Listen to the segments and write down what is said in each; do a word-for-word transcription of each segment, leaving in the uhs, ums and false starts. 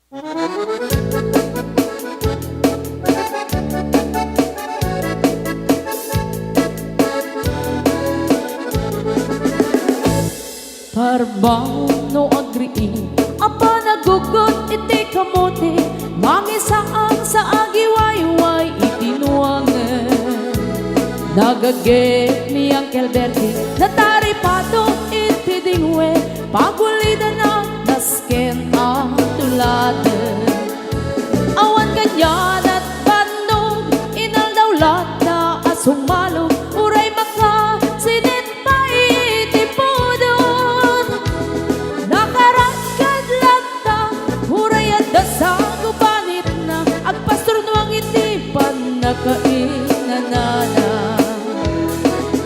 Parbangon no agriid a panaggugot iti kamote, mangisaan sa agiwayway iti nuangen. Nagaggep ni Uncle Bertie, nataripato iti dingwe, pagulidana nasken a tuladen. Awan kaniana bannog, inaldaw latta a sumalo, uray makasinit pay iti pudot. Nakarakad latta, uray adda sa gubanitna, agpasturnuang iti pannakainanana.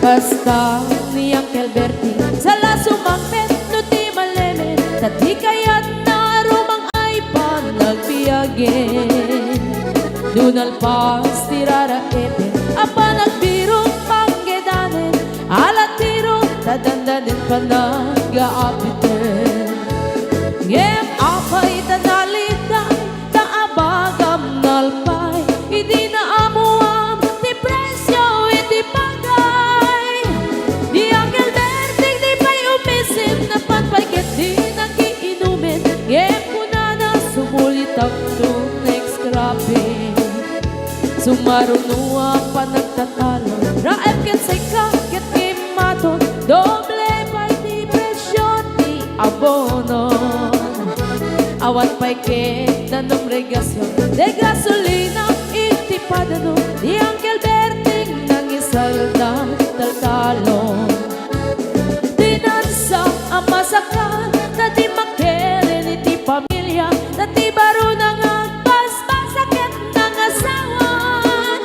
Kasta ni Uncle Bertie, sala sumangpet no ti malemed, ta di kayatna a rumang-ay panagbiagen. No nalpas ti raraepen a panagbirok panggedanen, alatiro ta dandanen panagaapiten. Ngem apay ta naliday, ta abagam nalpay, idi naamuam ti presio iti bagay. Ni Uncle Berting di pay umisit, napan pay ket di nakiinumen, ngem kunana sumulitangto next cropping. Sumaruno a panagtatalo, raep ket sika ket immaton, doble pay ti presio ti abono. Awan pay ket danum regasion, de gasolina iti padano, ni Uncle Berting nangisalda taltalon. Dinansa a masakal, ta di makilen iti pamilia, ta ti barona nga agbasbasa ket nangasawan.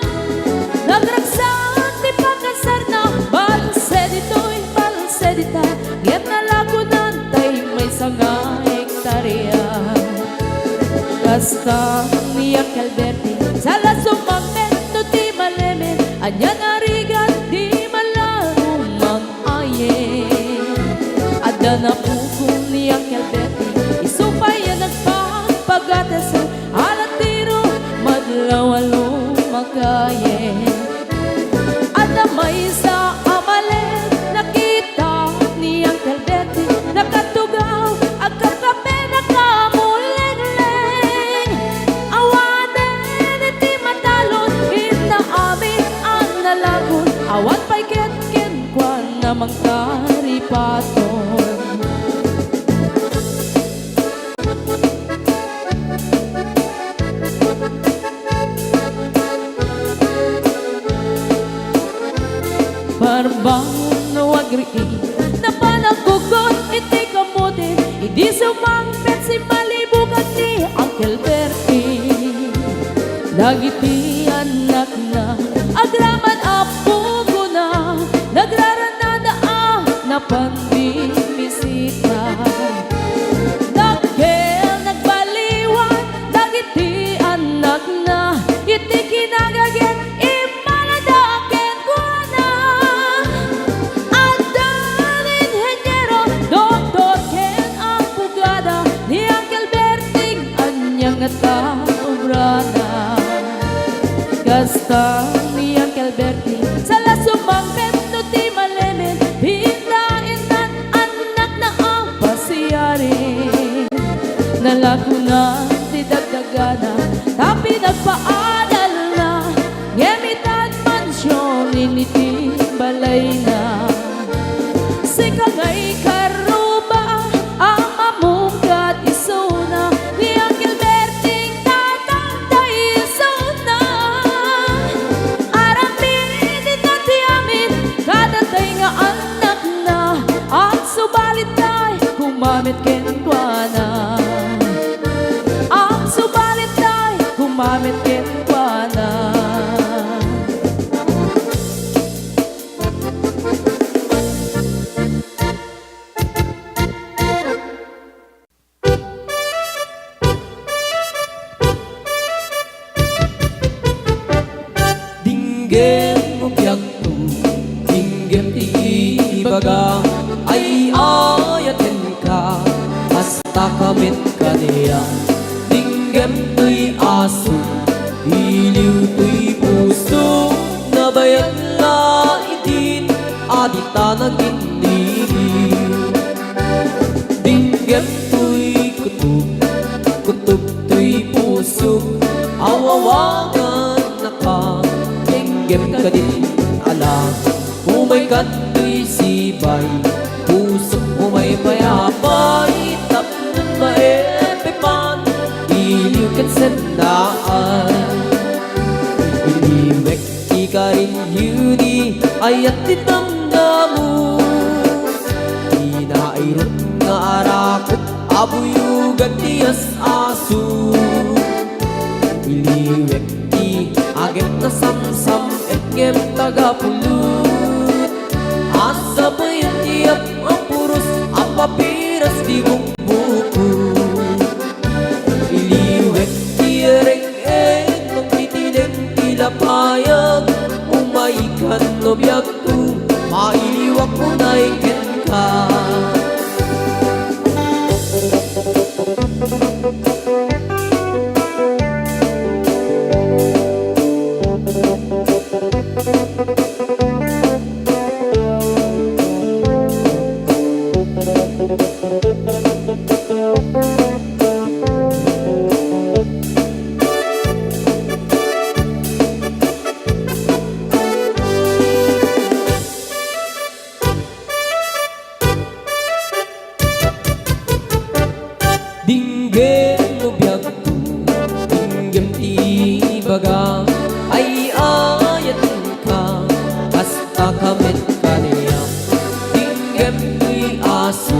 Nagragsak ti pakasarna, balse ditoy, balse dita, ngem nalakunan tay maysa nga hektaria. Kasta ni Uncle Berting, sala sumangpet no ti malemed, ania nga rigat di malago mang-ayen. Adda napukaw ni Uncle Berting, isu pay a nagpapagates, alatiro madlaw a lumakayen. Adda maysa a malemed, nakita ni Uncle Berting, nakatugaw, agkapkape, nakamulengleng. Awanen iti matalon, inna amin a nalagon, awan pay ket kenkuana mangtaripaton. Parbangon no agriid, napan naggugot iti kamote, idi sumangpet simmalibugan ni Uncle Bertie. Dagiti annakna, agraman a pugona, nagrarannada a napan bimisita. Dakkel nagbaliwan dagiti annakna iti kinagaget, immalada kenkuana. Adda inheniero, doktor ken abogada, ni Uncle Berting ania ngata obrana. Kasta ni Uncle Berting, sala sumangpet no ti malemed, pinta intan annakna a pasiari. Nalagonan ti dagdagana, ta pinagpaadalna, ngem itan mansion iti balayna. Sika ngay karruba a mamungkat isuna, ni Uncle Berting tatangtay isuna. Aramid ita ti amin, kadatay nga annakna, agsubalit tay kumamet kenkuana. Agsubalit tay kumamet kenkuana. Dinggem, biagko, dinggem ti ibagam, ay-ayatenka, kasta ka met kaniak. Ding Dinggem toy aso, iliw toy puso, nabayag la idin a dita nagnigiw. Dinggem toy kutob, kutob toy puso, awawagannaka. Dinggem kadin ala, umay kadtoy sibay, pusok, umay pay apay, tapno maepepan, iliw ken sendaan. Iliwek ti karin, Judy, ayat ti damdamo. Ti nairut nga arakut, abuyugan ti as-aso. Iliwek ti agek nga samsam-et ngem tagapulot. Asabayan ti ap-, a puros a papiras ti bukbukot. Iliwek ti reng-eng, mangtitileng ti lapayag, umaykan no biagko, mailiwak unay kenka. Dinggem no biagko, dinggem ti ibaga, ay-ayatenka, kasta ka met kaniak. Dinggem toy aso,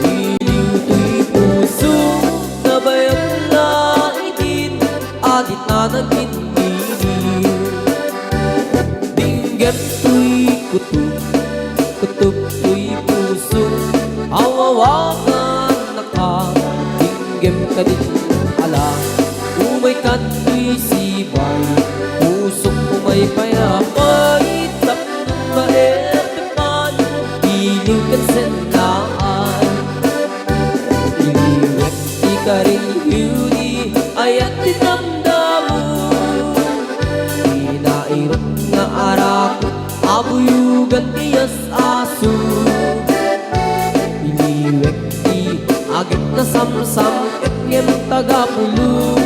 iliw toy puso, nabayag la idin a dita nagnigiw. Dinggem toy kutob, kutob toy puso, awawagannaka. Dinggem kadin ala, umay kadtoy sibay, pusok, umay pay apay, tapno maepepan, iliw ken sendaan. Iliwek ti karin, Judy, ayat ti damdamo. Ti nairut nga arakut, abuyugan ti as-aso. Iliwek ti agek nga samsam-et ngem tagapulot.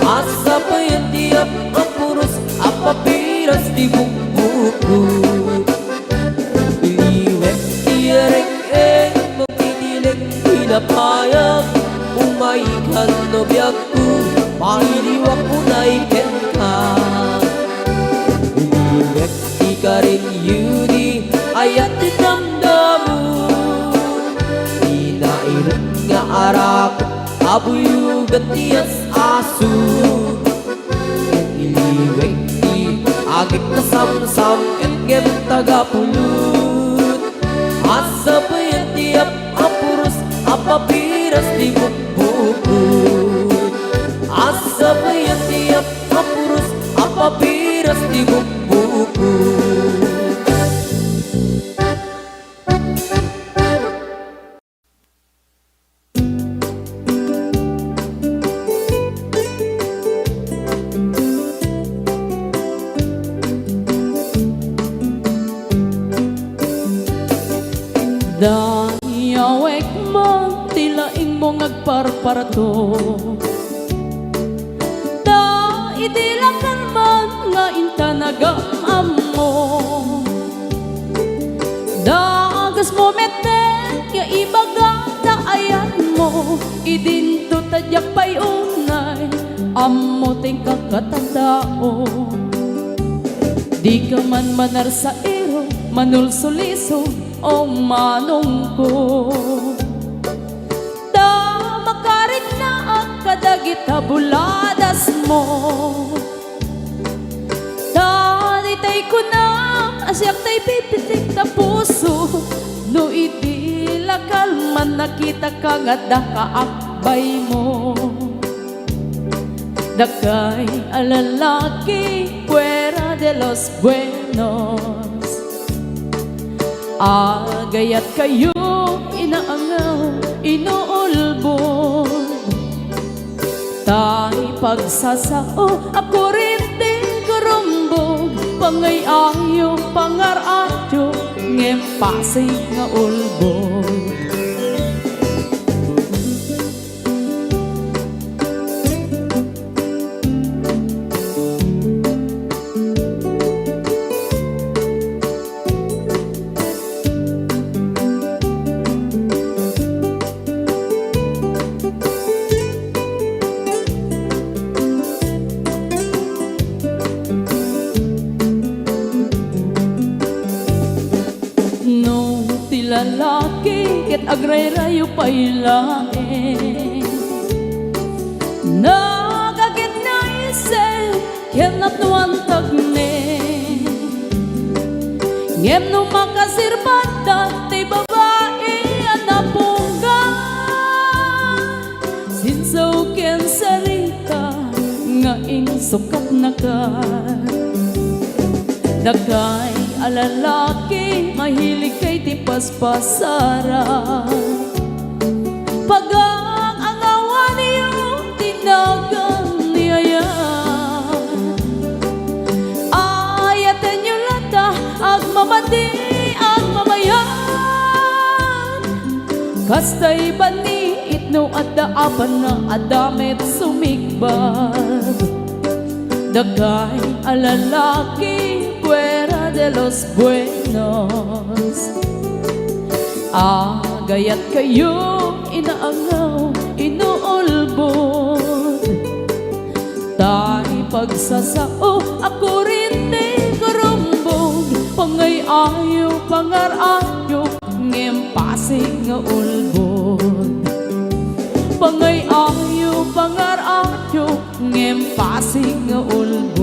Asabayan ti ap-, a puros a papiras ti bukbukot. Iliwek ti reng-eng, mangtitileng ti lapayag, umaykan no biagko, mailiwak unay kenka. Iliwek ti karin, Judy, ayat ti damdamo. Ti nairut nga arakut, abuyugan ti as-aso. Iliwek ti agek nga samsam-et ngem tagapulot. Asabayan ti ap-, a puros a papiras ti bukbukot. Asabayan ti ap-, a puros a papiras ti bukbukot. Dayawek man ti laingmo nga agparparto. Ta idi lakal man nga intan agam-ammo, dagasmo metten nga ibaga ta ayanmo, idinto ta diak pay unay ammo ti inkakatandao. Dika man manarsairo, manulsuliso, o manongko. Ta makariknaak kadagita buladasmo. Ta ditay kunam a siak tay pipitik ta puso, no idi lakal man nakitaka nga adda kaakbaymo. Dakay a lalaki fuera de los buenos. Agayat kayo, inaangaw, inuulbod. Tay pagsasao a kurrente, gurumbog, pangay-ayo, pangar-ayo, ngem pasig nga ulbod. No ti lalaki ket agrayrayo pay laeng, nagagidnaysen ken napnuan tagnen. Ngem no makaserbada ti babai a napunggan, sinsaw ken sarita nga insukatnaka. Dakay a lalaki, mahiligkay ti paspasara. Pagang-angawanyo ti nagan ni ayat. Ayatenyo latta, agmamadi, agmamayan. Kasta ibanit no adda apana, adda met sumikbag. Dakay a lalaki, fuera de los buenos. Agayat kayo, inaangaw, inuulbod. Tay pagsasao a kurrente, gurumbog, pangay-ayo, pangar-ayo, ngem pasig nga ulbod. Pangay-ayo, pangar-ayo, ngem pasig nga ulbod.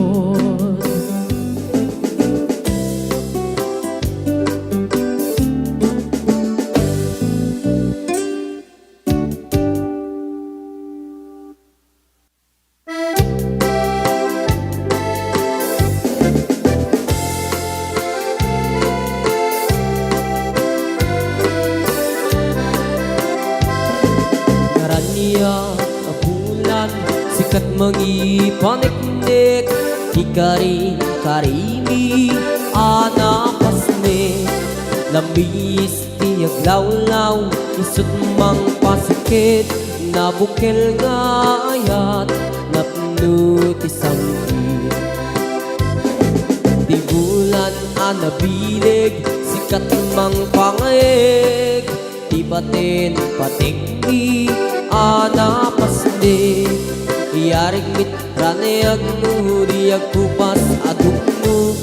Naraniag a bulan, sikat mangipaneknek, ti karin-karimi a napasnek. Lamis ti aglawlaw, isut' mangpasiked, nabukel nga ayat, napno ti sangkit. Ti bulan a nabileg, sikat mangpangayeg, ti paten-pategmi a napasnek. Iyarigmit Raniag no di agkupas a dumno,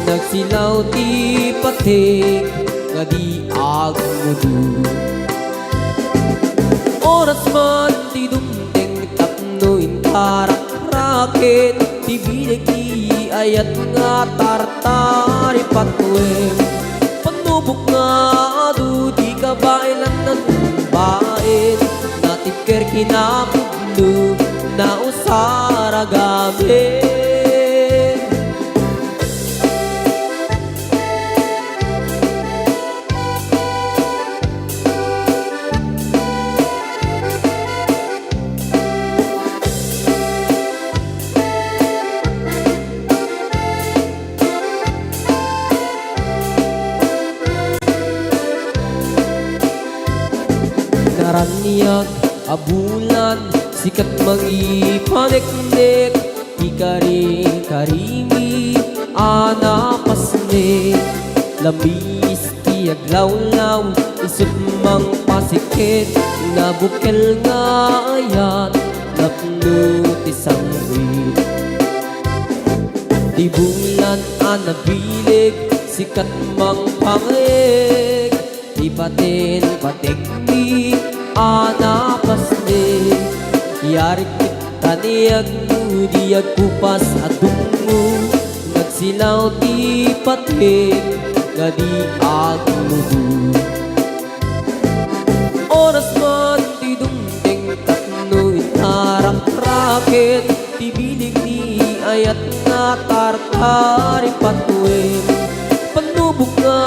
nagsilaw ti pateg nga di agmudo. Oras man ti dumteng tapno intarak-raken ti bileg ti ayat nga tartaripatuen. Pannubok nga adu ti kabaelan a tumbaen, natibker kinapudno, nausaragamen. Naraniag a bulan, sikat mangipaneknek, ti karin-karimi a napasnek. Lamis ti aglawlaw, isut' mangpasiked, nabukel nga ayat, napno ti sangkit. Ti bulan a nabileg, sikat mangpangayeg, ti paten-pategmi a napasnek. Yarik raniag no di agkupas a dumno, nagsilaw ti pateg nga di agmudo. Oras man ti dumteng tapno intarak-raken ti bileg ni ayat nga tartaripatuen. Pannubok nga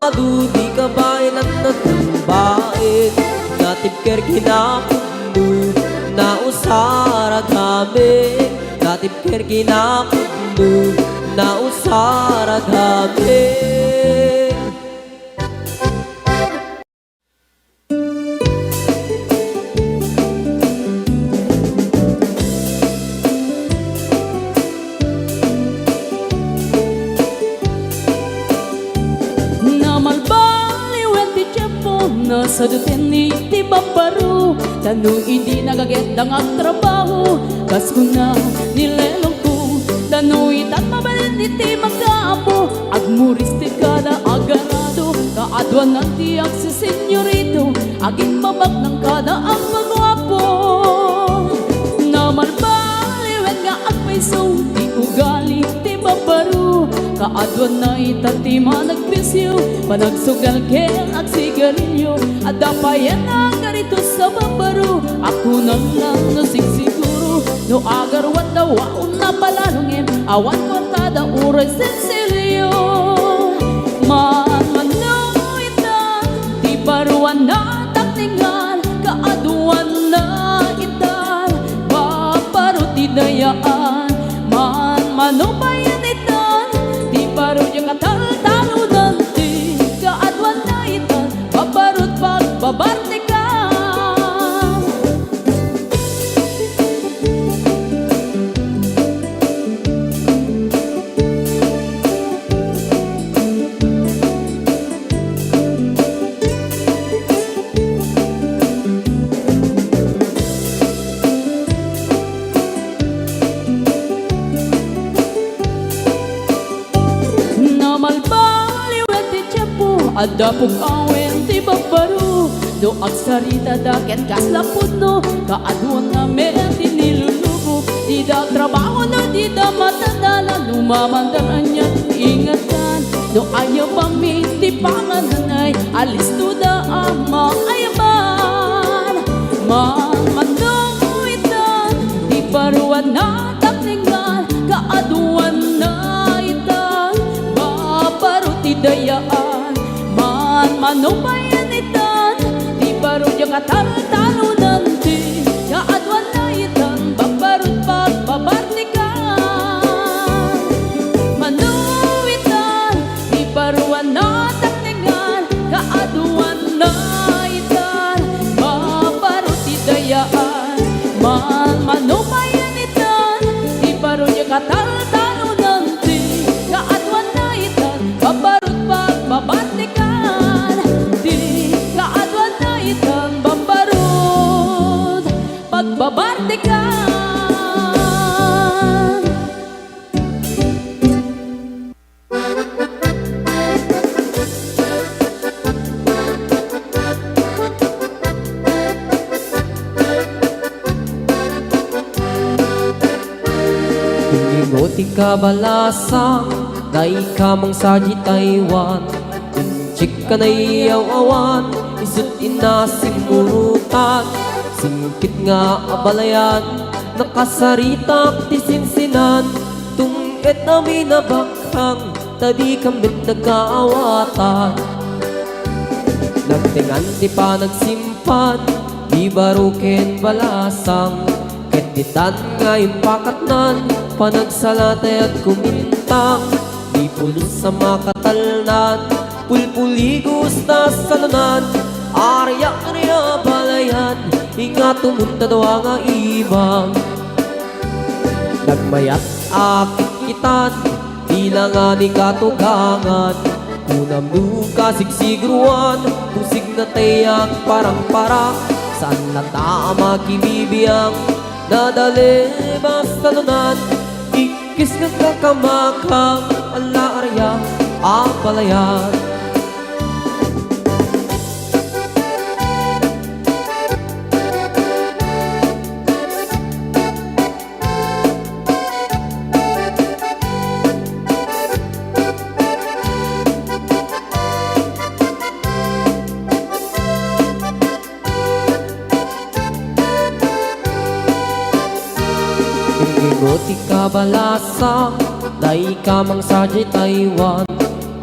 adu di kabaelan a tumbaen, natibker kinapudno, nausa Nausarag amin, natibker kinapudno, nausarag amin. Namalbaliwen ti tiempo, nasaduten iti babbaro. Ta no idi nagagenda nga agtrabaho, kas kuna ni lelongko, ta no itan mabalin iti makaammo, agmuris ti kada agarado, kaaduanan ti agsisenyorito, agimbabaknang kada agpaguapo. Namalbaliwen nga agpayso ti ugali ti babbaro, kaaduanna ita ti managpisio, panagsugal ken agsigarilio. Adda payen a karito sa babbaro, a kunana no sigsiguro, no agaruan da waon a palalungem, awan kuartada uray sensilio. Manmano ita ti baruan a taknengan, kaaduanna ita babbaro ti dayaan. Manmano payen ita ti baro diak a taltalonan, ti kaaduanna ita babbaro ti pagbabartikan. Namalbaliwen ti tiempo, adda pug-awen ti babbaro. No agsaritada ket kasla pudno, kaaduanna met ti nilulubo. Dida trabaho no dida matadala, no mamandar ania ti ingetdan. No ayabami ti pangananay, alistoda a maayaban. Manmano itan ti baruan a taknengan, kaaduanna itan babbaro ti dayaan. Manmano payen itan ti baro diak a taltalonan, ti kaaduanna itan babbaro ti pagbabartikan. Mano itan ti baruan a taknengan, kaaduanna itan babbaro ti dayaan. Manmano payen itan ti baro diak a taltalonan, ti kaaduanna itan babbaro ti pagbabartikan. Ti kaaduanna itan babbaro ti pagbabartikan. Inimo ti kabalasang, naika mangsa diay Taiwan. Inchik a naiyaw-awan, isut' inna simmurutan. Singkit nga abalayan, nakasaritak ti sinsinan. Tung-ed amin a bakhang, ta dikam met nagkaawatan. Nagtengan ti panagsimpan, di baro ken balasang. Ket ditan nga impakatnan, panagsala tay agkumintang. Di pulos a makatalnan, pulpuligos ta salunan. Ariak ria balayan, ingatumon ta dua nga ibang. Nagmayat a kitkitan, bilangan ni katugangan. Kunam no kasigsigruan, kusig na tay agparangparang. Saan latta a makibibiang, nadalem a salunan. Ikkis nga kakamakam, ala aria a balayan. Inimo ti kabalasang, naika mangsa diay Taiwan.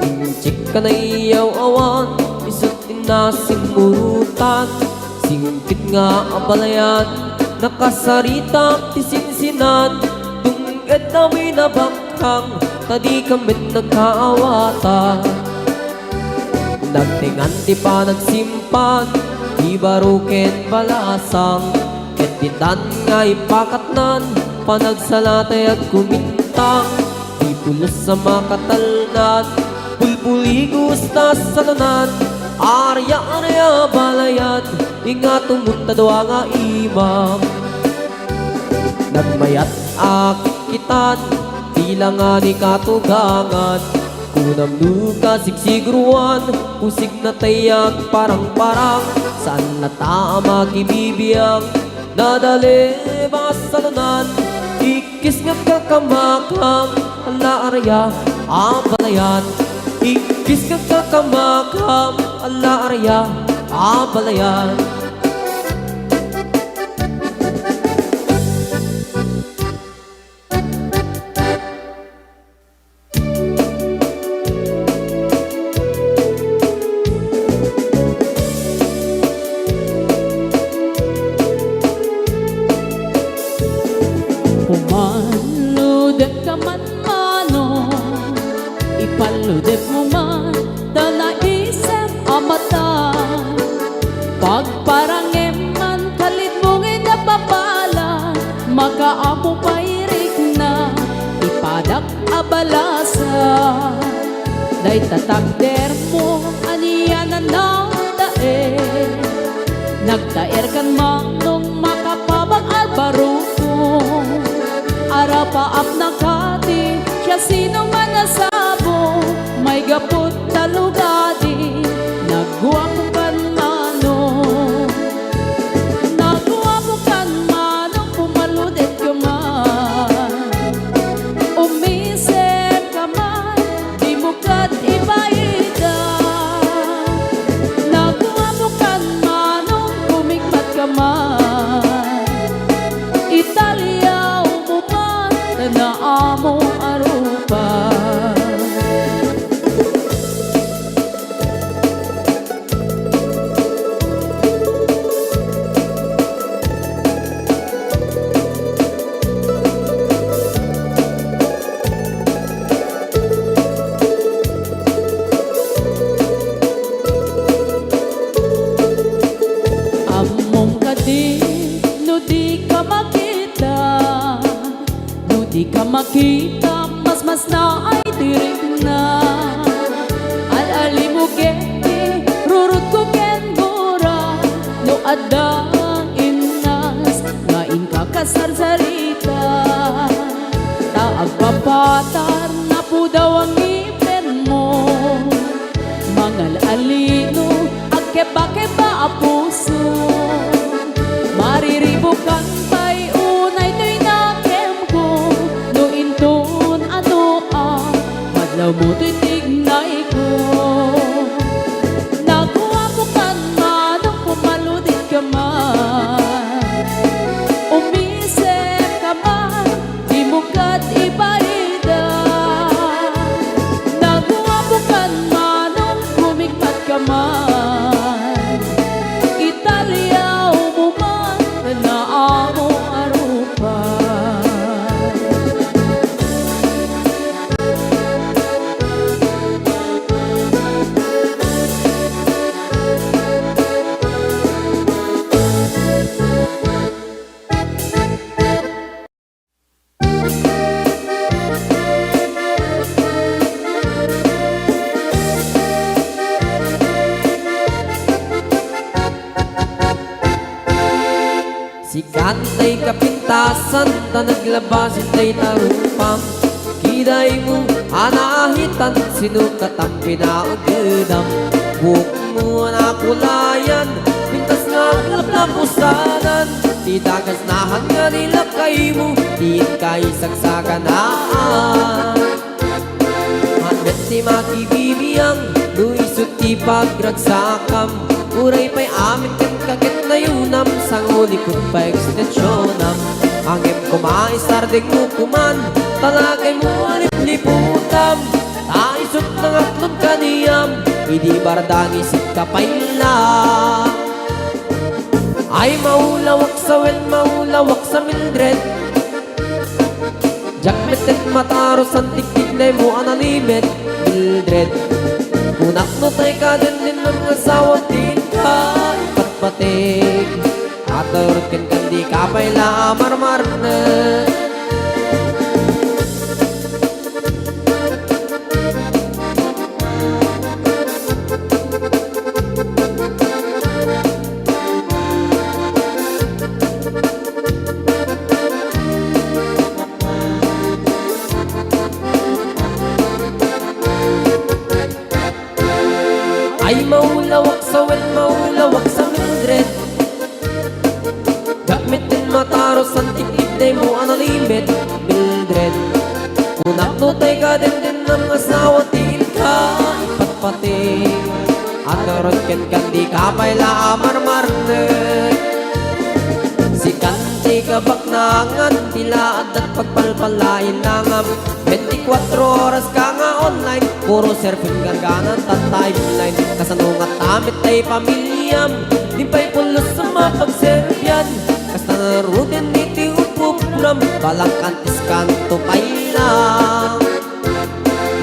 Inchik a naiyaw-awan, isut' inna simmurutan. Singkit nga abalayan, Nakasaritak ti sinsinan, tunged ta winabakang, ta dikam met nagkaawatan. Nagtengan ti panagsimpan, ti baro ken balasang, ket ditan nga ipakatnan, panagsala tay agkumintang. Ti pulos a makatalnan, pulpuligos ta salonan, arya-arya balayan, ingato met ta dua nga imam. Nagmayat a kikitan, ti langa ni katugangan, kunam no kasigsiguruan, pusigna tay agparang-parang, saan latta a makibibiang, nadalem a salonan, ikkis nga agkakamakam, ala arya a balayan, ikkis nga agkakamakam, ala arya a balayan. Pumaludekka man manong, ipaludekmo man ta naisem a mata. Pagparangem man kalitmo nga napapala, makaammo pay rikna, ipadak a balasa. Dayta takdermo, ania a nagtaer? Nagtaerkan manong makapabag a barukong. Arapaapna kadi, siasinoman a sabo, maigaput ta lugadi, naguapokan manong. Naguapokan manong, pumaludekka man. Umisemka man, dimo ket ibaida. Naguapokan manong, kumikmatka man. Italiawmo man ta naammo a rupa. Ammom kadi no dika makita? No dika makita, masmasnaay ti rikna. Al-alimo ketdi, rurutko ken gura, no adda innas nga inka kasarsarita. Ta agpapatar, napudaw a ngipenmo. Mangal-alino, agkebakeba a puso. Mariribukan pay unay toy nakemko, no inton ano a madlawmo toy tignayko. Naguapokan manong, pumaludekka man. Umisemka man, dimo ket ibaida. Naguapokan manong, kumikmatka man. Italiawmo man ta naammo a rupa. Sikan tay kapintasan ta naglabas tay tarupam. Kidaymo a naahitan, sino katam pinaugedam? Buokmo a nakulayan, pintas nga aglaplapusanan. Ti dagasnahan nga ni lakaymo, ti inkay sagsaganaan. Haanmet ti makibibiang, no isu ti pagragsakam. Uray pay amin kenka ket nayunam, sangulikut pay ekstensionam. Ngem koma, isardengmo koman, talagaymo a lipliputam. Ta isut nangatlon kaniam, idi bardang isit ka pay la. Ay, maulawak sa wen, maulawak sa Mildred. Diak metten mataros, antiktik daymo a nalimed, Mildred. Kunak no tay ka dindinam nga asawa, diin ka ipatpatik. Aturot kenka, dika pay la a marmarnek. Ay, maulawak sa wen, maulawak sa Mildred. Diak metten mataros, antiktik daymo a nalimed, Mildred. Kunak no tay ka dindinam nga asawa, diin ka ipatpatik. Aturot kenka, dika pay la a marmarnek. Sikan ti kabaknangan, ti la adda pagpalpalainangam. Bentikuatro oras ka nga online, puro surfing garganat ta timeline. Kasano ngata met tay pamiliam, di pay pulos a mapagserbian. Kasta na ruden iti upupram, balang kantis kanto pay lang.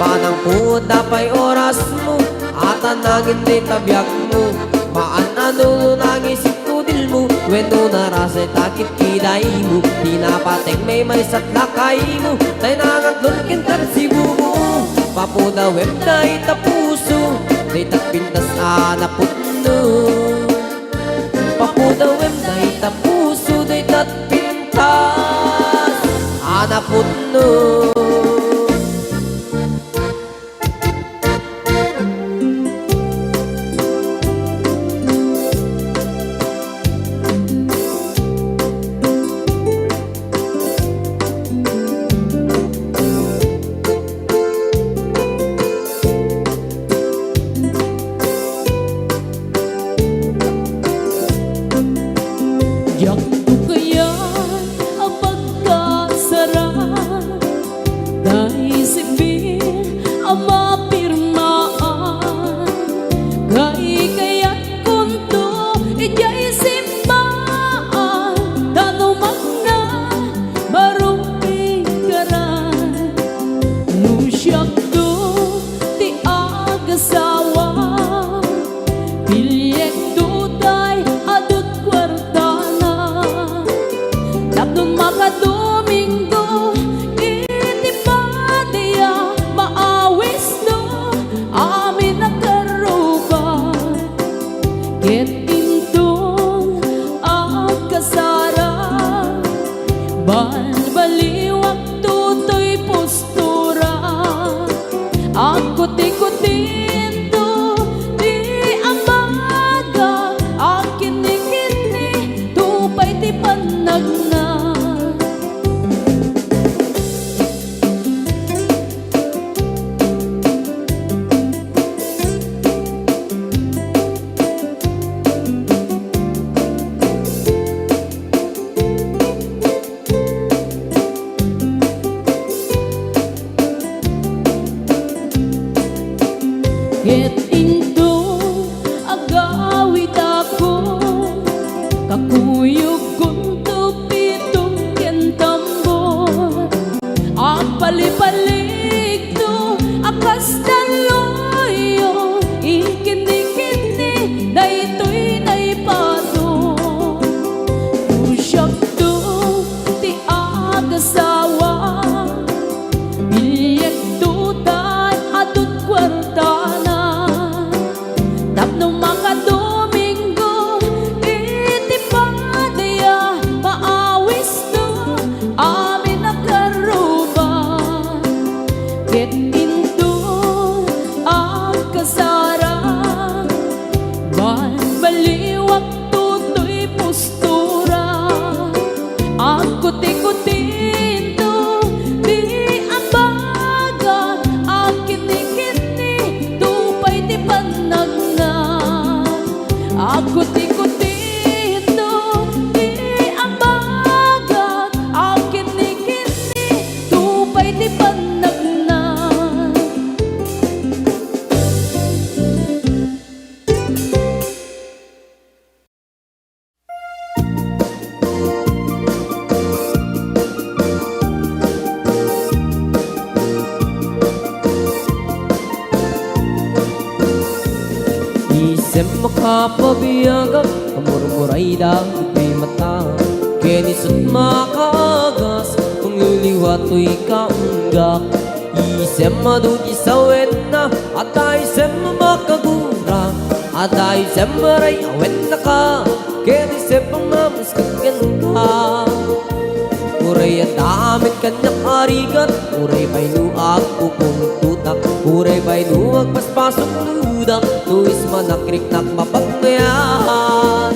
Manang pudda pay orasmo, ata nangin dayta biagmo. Maan-ano no nangisikto dilmo, wenno narasay takit kidaymo. Ti napateg maymaysa ti lakaymo, tay nangaglon kenka ti sibumo. Papudawem dayta puso, dayta pintas a napudno. Papudawem dayta puso, dayta pintas a napudno. Diakto kayat a pagkasara, tay sibil a mapirmaan. Kay kayatkonto idiay simbaan, ta no mangngad, barong ikaran. No siakto ti agasawa, piliekto tay adut kuartana. Tapno makadomingo iti padiak, maawisto amin a karruba. Ket inton agkasara, balbaliwakto toy postura. Agkutikutinto ti abaga, agkinnikinni to pay ti pannagna. Ket inton agawidakon, kakuyogkonto pitong ken tambor. Agpalipaligto a kas talloyo, ikinnikinni daytoy naipato. No siakto ti agasawa, piliekto tay adut kuartana. Tapno makadomingo iti padiak, maawisto amin a karruba. Ket inton agkasara, balbaliwakto toy postura. Agkutikutinto ti abaga, agkinnikinni to pay ti pannagna. Agkutikutinto ti abaga, agkinnikinni to pay ti pannagna. Makapabiagak, murmuray dagiti mata, ken isut' makaagas, mangliliwa toy kaunggak. Isem adu ti sawenna, adda isem makagura, adda isem ray awennaka, ken isem pangam- Kenka. Uray adda amin kaniak a rigat, uray pay no agpupungtotak, uray pay no agpaspasuknodak, no ismanak riknak mapagmayat.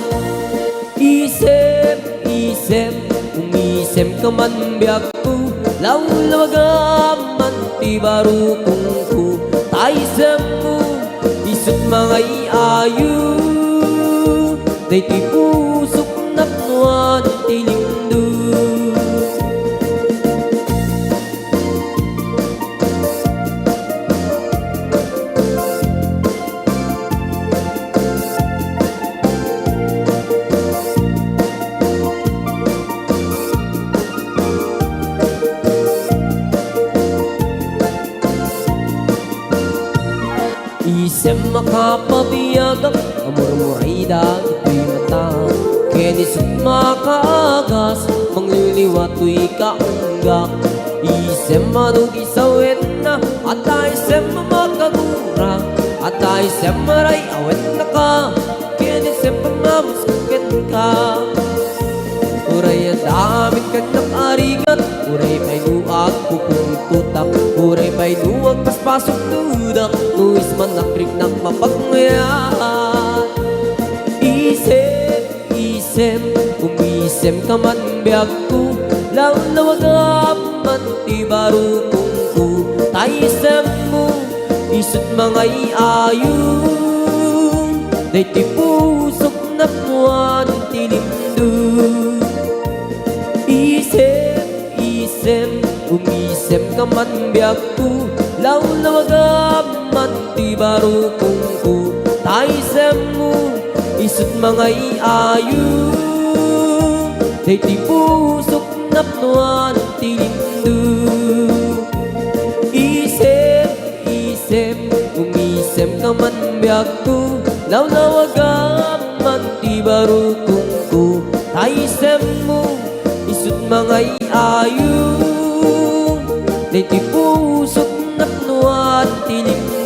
Isem, isem, umisemka man biagko, lawlawagam man ti barukongko, ta isemmo, isut' mangay-ayo. Daytoy pusok napnoan ti limduk. Isem makapabiagak, murmuray dagitoy mata, ken isut' makaagas, mangliliwa toy kaunggak. Isem adu ti sawenna, adda isem makagura, adda isem ray awennaka, ken isem pangam- kenka. Uray adda amin kaniak a rigat, uray pay no agpupungtotak, uray pay no agpaspasuknodak, no ismanak riknak mapagmayat. Isem, isem, umisemka man biagko, lawlawagam man ti barukongko, ta isemmo, isut' mangay-ayo. Daytoy pusok napnoan ti limduk. Isem, isem, umisemka man biagko, lawlawagam man ti barukongko, ta isemmo, isut' mangay-ayo. Daytoy pusok napnoan ti limduk. Isem, isem, umisemka man biagko, lawlawagam man ti barukongko, ta isemmo, isut' mangay-ayo. Daytoy pusok napnoan ti limduk.